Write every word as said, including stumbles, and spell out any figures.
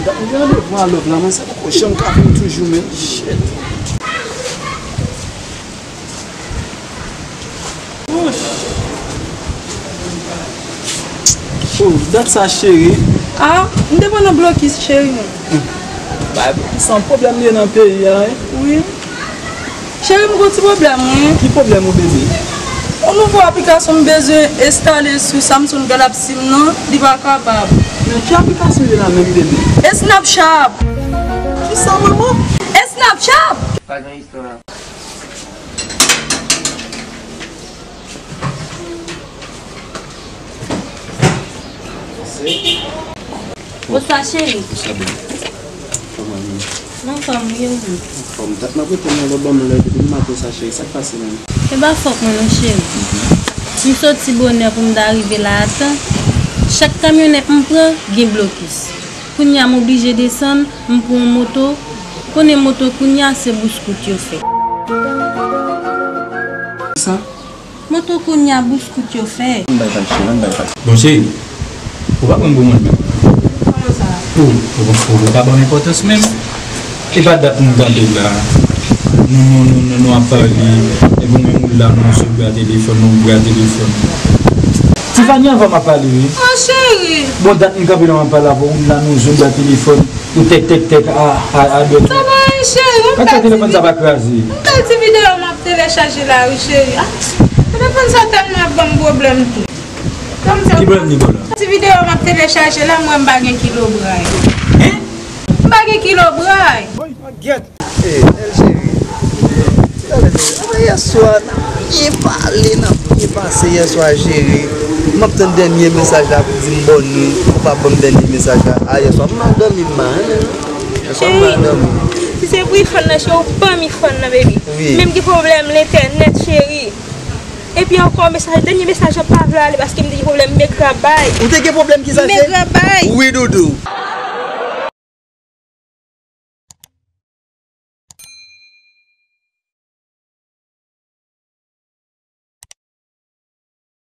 Dat m gen randevou a love la, men sa poko janm ka vin toujou, men shit. Wouch. Oh, dat sa cheri. Ah, m te pran nan blokis cheri mwen. Bay, se yon pwoblèm li ye nan peyi a, wi. Wi. Cheri, m gon ti pwoblèm, wi. Ki pwoblèm ou, bebe? Yon nouvo aplikasyon m bezwen enstale sou Samsung Galaxy m nan, li pa kapab. Men ki aplikasyon li ye la menm, bebe? E Snapchat. Kisa, manman? E Snapchat. Pa gen istwa. Bonswa, cheri. Bonswa, bebe. Kòman w ye? M anfòm, wi, e ou menm? Anfòm. Dat m ap rete nan lòt bò m nan la, depi maten sa, cheri. Sa k pase menm? E pa fòt mwen, non, cheri. M soti bonè pou m ta rive la a tan. Chak kamyonèt m pran, gen blokis. Kounye a, m oblije desann, m pran yon moto. Konnen moto kounye a, se bouskout yo fè. Sa? Moto kounye a bouskout yo fè. Ann bay pati, cheri, ann bay pati. Bon, cheri, ou pa konn pou mwen menm. Kòman sa? Ou, ou, ou, ou pa ban m enpòtans menm. E pa dat nou tande la. Nou, nou, nou, nou, nou ap pale. Epi ou menm ou la, nou sou bra telefòn, nou bra telefòn. Tiffany, anvan m ap pale, wi. Oh, cheri. Bon, dat m kanpe la, m ap pale avè w, ou la, nou sou bra telefòn. Ou tèk, tèk, tèk, a, a, a, dwèt ou. Sa va, cheri, yon bèl ti vi-, telefòn sa pa kraze. Yon bèl ti videyo m ap telechaje la, wi, cheri. Ah, telefòn sa tèlman ap ban m pwoblèm tou. Ki pwoblèm li ba w la? Ti videyo m ap telechaje la, m wè m pa gen kilo bray. Hein? M pa gen kilo bray. Boy, pa gèt. Hey, bèl cheri. Talè, talè, talè. Yèswa, n ap byen pale, n ap byen pase yèswa, cheri. M ap tann dènye mesaj la pou di m bòn ou. Ou pa ban m dènye mesaj la. A, yèswa, m mal dòmi, m mal. Yèswa, m mal dòmi. Cheri, si se pou iPhone nan, cheri, ou pa m iPhone nan, baby. Wi. Men m gen pwoblèm entènèt, cheri. Epi ankò, mesaj, dènye mesaj lan pa vle ale paske m te gen pwoblèm, m ekrabay. Ou te gen pwoblèm ki sa, cheri? M ekrabay. Wi, doudou.